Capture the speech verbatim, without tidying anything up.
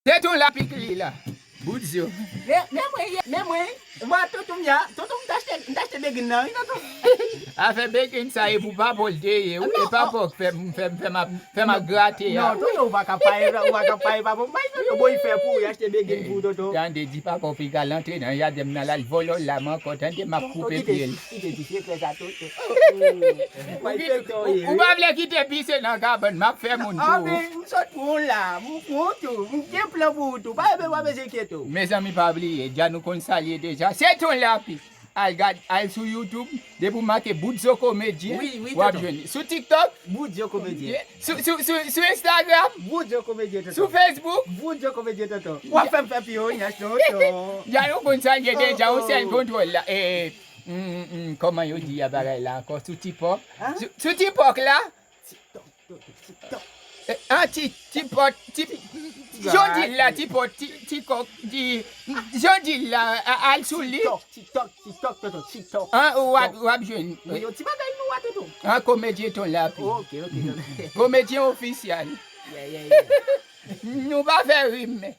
Se tonton Lapik li la. Bout zo. Men, men mwen, ye- men mwen, mwen tonton m ya, tonton m t achte, m t achte begin nan, wi, tonton. Afè begin sa e pou papa w te ye, wi, e papa w k fè m, fè m, fè m ap, fè m ap grate a. Non, tonton, ou pa ka paye, ou pa ka paye papa m, bay tonton, bon, li fè pou ou, li achte begin pou ou, tonton. Tande, di papa w piga l antre nan jaden m nan, l al vòlò lam ankò, tande, m ap koupe pye l. Kite ti sekrè sa, tonton. Ou pa vle kite pise nan kabann, m ap fè moun pou ou. Ah, men, m sot pou ou la, m pou ou tou, m gen plan pou ou tou, pa, pa bezwen enkyete w. Mezanmi, pa bliye, dja nou konn sa l ye deja. Se tonton Lapik. Al gad, al sou YouTube, depi w make Bout Zo Komedyen, w ap jwenn li. Sou TikTok, Bout Zo Komedyen. Sou, sou, sou, sou Instagram, Bout Zo Komedyen, tonton. Sou Facebook, Bout Zo Komedyen, tonton. W ap fè m fè piyonyaj, tonton. Dja nou konn sa l ye deja, yon sèl kontwòl la. E, mm, mm, kòman yo di a bagay la ankò? Sou TikTok. Sou, sou TikTok la. TikTok, tonton, TikTok. E, an ti, ti pòt, ti, jan di l la, ti pòt, ti, ti kòk, ti, jan di l la, a- al sou li. TikTok, TikTok, TikTok, tonton, TikTok. An, w ap, w ap jwenn. Men yon ti bagay nou a, tonton. An, komedyen tonton Lapik. Ok, ok, tonton. Komedyen ofisyal. Yeah, yeah, yeah. Nou pa fè rim, men.